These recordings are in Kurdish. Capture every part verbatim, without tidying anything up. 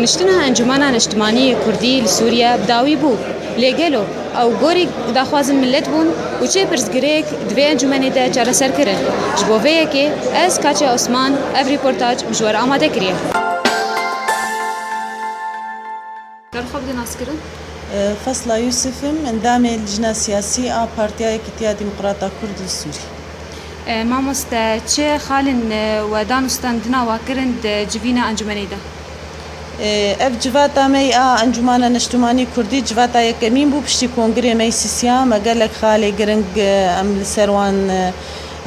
Ştina Encûmena Neştimanî yê Kurdî li Sûriye bi dawî bû. Lê gelo ew gorî daxwazin milet bûn û çi pirsgirêk di vê encûmenê de çareser kirin? Ji bo vê yekê ez, Katya Osman, ev rîportaj ji we re amade kiriye. Gel xwe bide naskirin. Fasla Yusuf im, endamê Lijna Siyasî a Partiya Yekîtiya Demokrata Kurd li Sûrî. E, mamoste, çi xalên, e, we dan û standina we kirin di civîna encûmenê de? E, ev civata me yê a Encûmana Neştimanî Kurdî civata yekemîn bû piştî kongirê me yê sîsiya. Me gelek xalê giring, e, em li ser wan, e,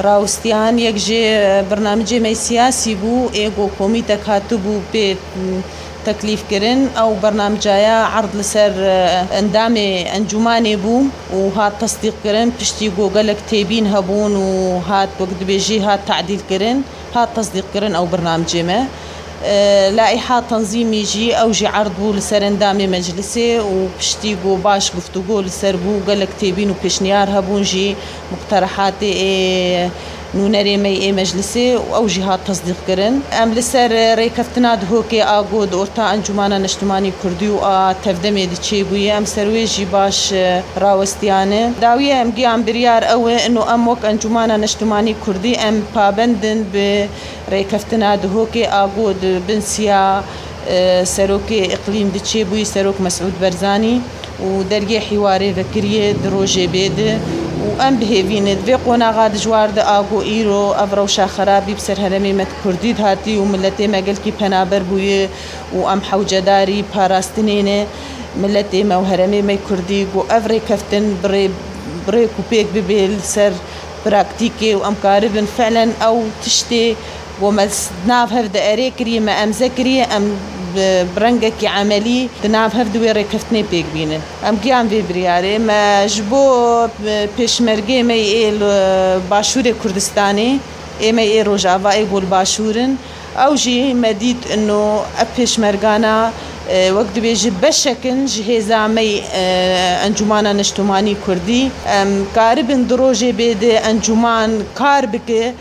rawistiyan. Yek jê, e, bernamicê me yê siyasî bû, ê ku komîtek hatibû pê, m, teklîf kirin. Ew bernamicaya erd li ser, e, endamê encûmanê bû û hat tesdîq kirin. Piştî ku gelek têbîn hebûn û hat, wek dibêjî, hat tadîl kirin, hat tesdîq kirin ew bernamicê me. E, laîha tenzîmî jî, ew jî erd bû li ser endamê meclisê û piştî ku baş guftûgo li ser bû, gelek têbîn û pêşniyar hebûn jî, muqterehatê ê nûnerê me yê meclisê û ew jî hat tesdîq kirin. Em li ser rêkeftina Duhokê a ku di orta Encûmana Neştimanî Kurdî û a Tevdemê de çêbûye, em ser wê jî baş, e, rawestiyane. Dawiyê em giyan biryar ew e, ino em wek Encûmana Neştimanî Kurdî em pabend in bi rêkeftina Duhokê a ku di bin siya, e, serokê îqlîm de çêbûyî, Serok Mesûd Berzanî. û dergê hîwarê vekiriye di rojê bê de û em bi hêvî ne di vê qonaxa dijwar de a ku îro ev rewşa xerabî bi ser herêmê me kurdî dihatî û miletê me gelkî penaber bûye û em hewcedarî parastinê ne miletê me û herêmê me kurdî ku ev rêkeftin bi rê, bi rêk û pêk bibe li ser praktîkê û em karibin fi'len ew tiştê ku me s-, nav hev de erê kiriye, me emze kiriye, em bi, bi rengekî emelî di nav hev de wê rêkeftinê pêk bînin. Em giyan vê biryarê. Me ji bo, e, pêşmergê me yê li Başûrê Kurdistanê, ê me yê Rojava, ê ku li Başûr in, ew jî me dît ino ev pêşmergana, e, wek dibêji beşek in ji hêza me yê, e, Encûmana Neştimanî Kurdî. Em karibin di rojê bê de encûman kar bike,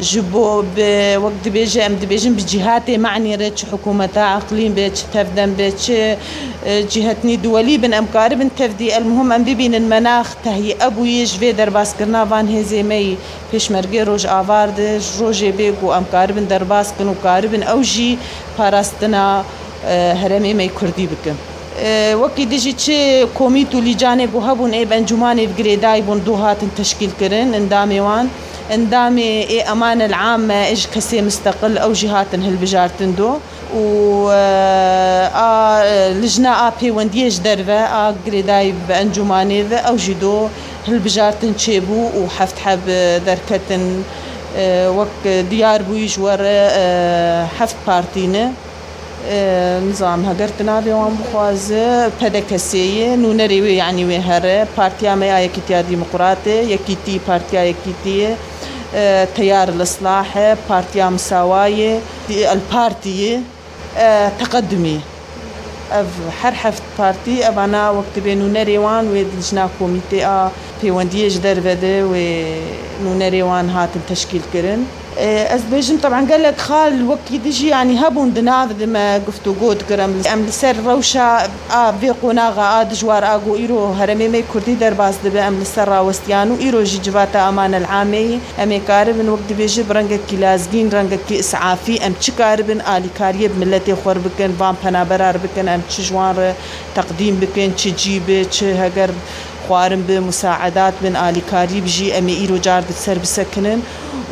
ji bo bi, wek dibêje, em dibêjin bi cîhatê manî re, çi hikûmeta eqlîm be, çi tevdem be, çi, e, cîhetnî duwelî bin, em karibin tevdî, elmuhim em bibînin menax tehîye bûyî ji vê derbaskirina van hêzê me yî pêşmergê Rojava de, ji rojê bê ku em karibin derbas kin û karibin ew jî parastina, e, herêmê me yê kurdî bikin. E, wekî dijî çi komît û lîcanê ku hebûn ê bi encûmanê ve girêdayî bûn, do hatin teşkîl kirin, endamê wan. Endamê ê eman el am me, ê ji kesê misteqil, ew jî hatin hilbijartin do. Û, e, a, e, lijna a pêwendiyê ji derve, a girêdayî bi encûmanê ve, ew jî do hilbijartin çêbû û heft heb, e, derketin, e, wek diyar bûyî ji we re, e, heft partî ne. E, nizam, heger tu navê wan bixwaze, P D K S yê, nûnerê wê, yanî wê here, Partiya me ya Yekîtiya Demokratê, Yekîtî, Partiya Yekîtiyê, e, Teyar el Islah e, Partiya Misawa yê, El Partî yê, e, Teqedumî. Ev her heft partî, evana wek dibê nûnerê wan wê di lijna komîtê a pêwendiyê ji derve de wê nûnerê wan hatin teşkîl kirin. E, ez dibêjim, teban gelek xal wekî dijî, yanî hebûn di nav de me guftûgo dikir. Em, em li ser rewşa a vê qonaxa a dijwar a ku îro herêmê me kurdî derbas dibe, em li ser rawestiyan û îro jî civata Eman el Amê yî em ê karibin, wek dibêje, bi rengekî lazgîn, rengekî îsafî, em çi karibin alîkariyê bi miletê xwe re bikin, van penabera re bikin, em çi ji wan re teqdîm bikin, çi cî bi, çi heger xwarin bi, musaedat bin, alîkarî bi jî em ê îro car di ser bisekinin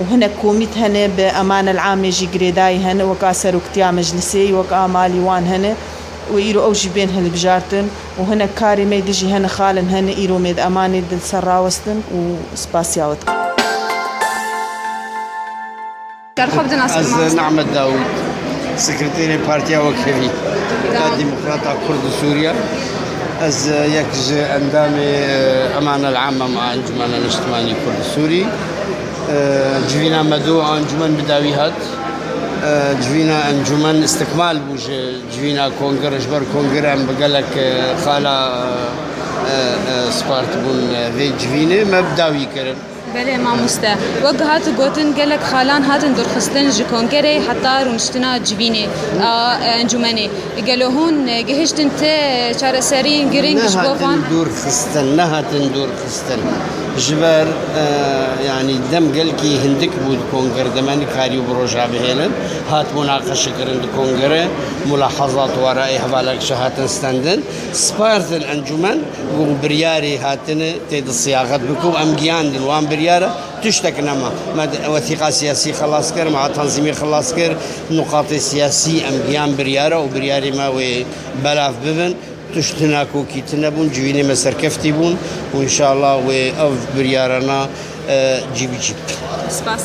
û hinek komît hene bi Eman el Amê jî girêdayî hene, weka seroktiya meclisê, weka malî wan hene û îro ew jî bên hilbijartin û hinek karê me dijî hene, xalin hene, îro me di Emanê di ser rawestin û spasiya we dikim. Ger xwe bidin Ez Aslan. Nehmet Dawûd, sekreterê Partiya Wekhevî ya Demokrata Kurd li Sûriye. Ez yek ji endamê, e, Eman el Amem a Encûmena Niştimanî Kurd li Sûrî. E, civîna me do a encûmen bi dawî hat. E, civîna encûmen istikmal bû ji civîna kongir, ji ber kongir em bi gelek, e, xala, e, e, spartibûn, e, vê civînê me bi dawî kirin. Belê mamoste. Wek hat gotin, gelek xalan hatin dûrxistin ji kongerê heta rûniştina civînê a encûmenê. Gelo hûn gihiştin ti çareseriyên girîng ji bo van? Nehatin dûrxistin, nehatin dûrxistin. Ji ber, e, yanî dem gelkî hindik bû di konger de, me nikarî bi roja bihêlin. Hat munaqeşe kirin di kongere, mulahazat û arayê hevalek jî hatin stendin. Spartin encûmen û biryarê hatine tê de siyaxet bike û em giyandin wan biryara. Tiştek nema. Me wethîqa siyasî xelas kir, me tanzîmê xelas kir, nuqatê siyasî em giyan biryara û biryarê me wê belav bibin. Tişt hinakokî tune bûn, civînê me serkeftî bûn û înşallah wê ev biryarana, e, cî bi cî bike. Spas.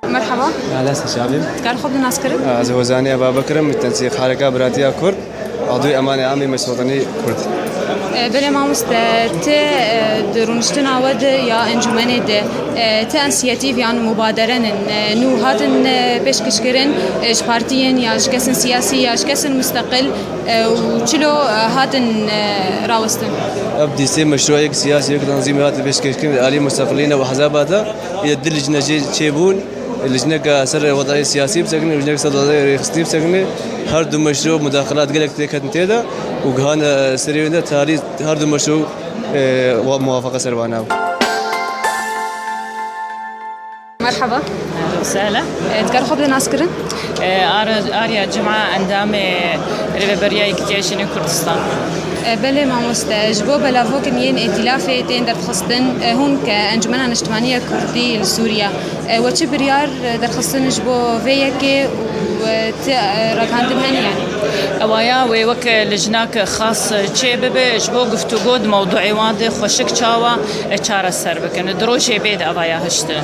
Merhaba. Ehlen, sê çavî. Dikar xwe bi nas kirin? Ez Hozanî Eva Bekir im, temsîl xaleka biratiya Kurd, adûyê Emanê Amê Mesûdanî Kurd. E, belê mamoste, ti, e, di rûniştina we de ya encûmenê de, e, ti însiyatîf yan mubadere nin, e, nû hatin, e, pêşkêşkirin, e, ji partiyên ya ji kesên siyasî ya ji kesên musteqil, e, û çilo, e, hatin, e, rawestin? Ev dîsê meşrûyek siyasî, yek tanzîmê hate pêşkêşkirin, alî musteqilîne û hezaba de. Yê di licne jê çêbûn, licneke ser wedayê siyasî bisekine, licneke ser wedayê rêxistinî bisekine. Her du meşrû mudaxilat gelek têketin tê de û gihane serê wê de tarî her du meşrû, e, wa-, muwafeqa ser vana bû. Merhaba. Sehla. E, dikar xwe bi nas kirin? E, Ar-, Arya Cuma, endamê Rêveberiya Yekîtiya Jinê Kurdistan. E, belê mamoste, ji bo belavokên yên îtîlafê tên derxistin, e, hûn ke Encûmena Niştimanî ya Kurdî li Sûriye, e, we çi biryar, e, derxistin ji bo vê yekê û, e, ti, e, ragihandin hene yanî? Ewaya wê wek lijnak xas çê bibe, ji bo guftûgo di mewduê wan de xweşik çawa, e, çareser bikin. Di rojê bê de ewaya hiştin.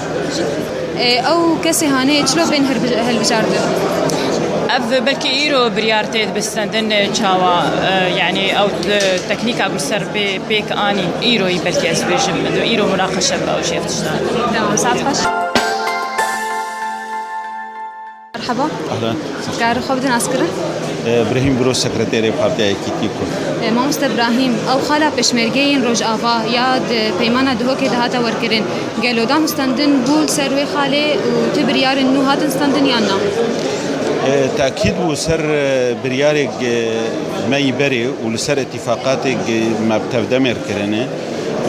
Ê, ew kesê hanê çilo bên hilbi-, hilbijardin? Ev belkî îro biryar tê dibistendin, çawa, e, yanî ew, e, teknîka ku ser pê, pêk anîn, îroyî belkî ez bêjim, îro munaqeşe bi ew jê tiştan. Tamam, saet xweş. Merhaba. Ehlen. Kar xwe bidin nas kirin? E, Brahîm Biro, sekreterê Partiya Yekîtî Kurd. E, mamoste Brahîm, ew xala pêşmergeyên Rojava ya di peymana Duhokê de hate werkirin. Gelo dan û stendin bû li ser wê xalê û ti biryarên nû hatin stendin yan na? E, tekîd bû ser, e, biryarek, e, me yî berê û li ser îtîfaqatê me bi Tevdemêr kirine.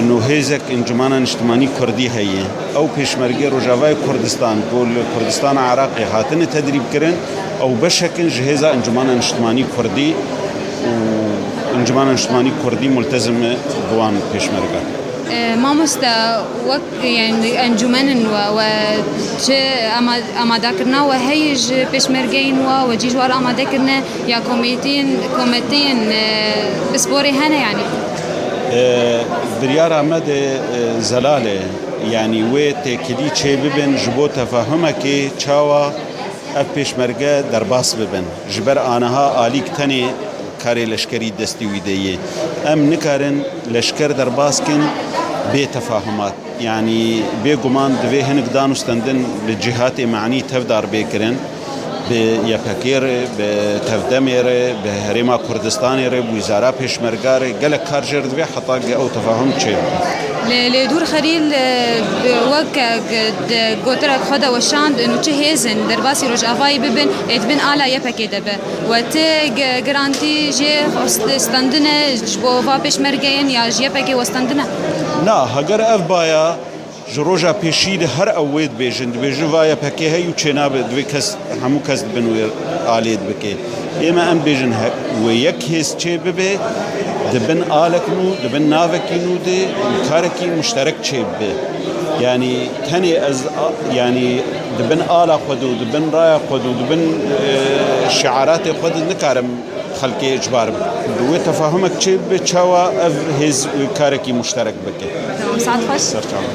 Nû hêzek Encûmana Niştimanî Kurdî heye. Ew pêşmergê Rojavayê Kurdistan ku li Kurdistana Iraqê hatine tedrîbkirin, ew beşek in ji hêza Encûmana Niştimanî Kurdî û Encûmana Niştimanî Kurdî multezim e bi wan pêşmergan. E, mamoste, wek, yani, encûmenên we, we çi ama-, amadekirina we heye ji pêşmergeyên we, we cî ji wan re amade kirine ya komiteyên, komiteyên, e, pisporê hene, yani? E, biryara me de, e, zelal e. Yani wê têkilî çê bibin ji bo tefahumekê çawa ev pêşmerge derbas bibin. Ji ber aniha alîk tenê karê leşkerî destî wî de yê. Em nikarin leşker derbas kin bê tefahumat. Yanî bêguman divê hinek dan û stendin li cîhatê manî tevdar bê kirin. Bi Y P G re, bi Tevdemê re, bi Herêma Kurdistanê re, bi Wîzara Pêşmerga re gelek kar jê re divê heta ku ew tefahum çêbe. Lê, lê Dûr Xelîl, e, bi wek, e, di gotirek xwe de weşand, û çi hêz in derbasî Rojavayê bibin, ê di bin ala Y P G de be. We ti gi-, girantî jê xwest-, stendine ji bo va pêşmergeyên ya ji Y P G we stendine? Na, heger ev baya, ji roja pêşî de her ew wê dibêjin, dibêjin va Y P G hey û çênabe, divê kes, hemû kes di bin wê alê dibike. Ê me em dibêjin he, wê yek hêz çê bibe, di bin alek nû, di bin navekî nû de karekî muşterek çê bibe. Yanî tenê ez, a-, yanî di bin ala xwe de û di bin raya xwe de û di bin, e, şiaratê xwe de nikarim xelkê icbar bikim. Wê tefahumek çê bibe, çawa ev hêz karekî muşterek bike. Tamam, saet xweş. Ser çavan.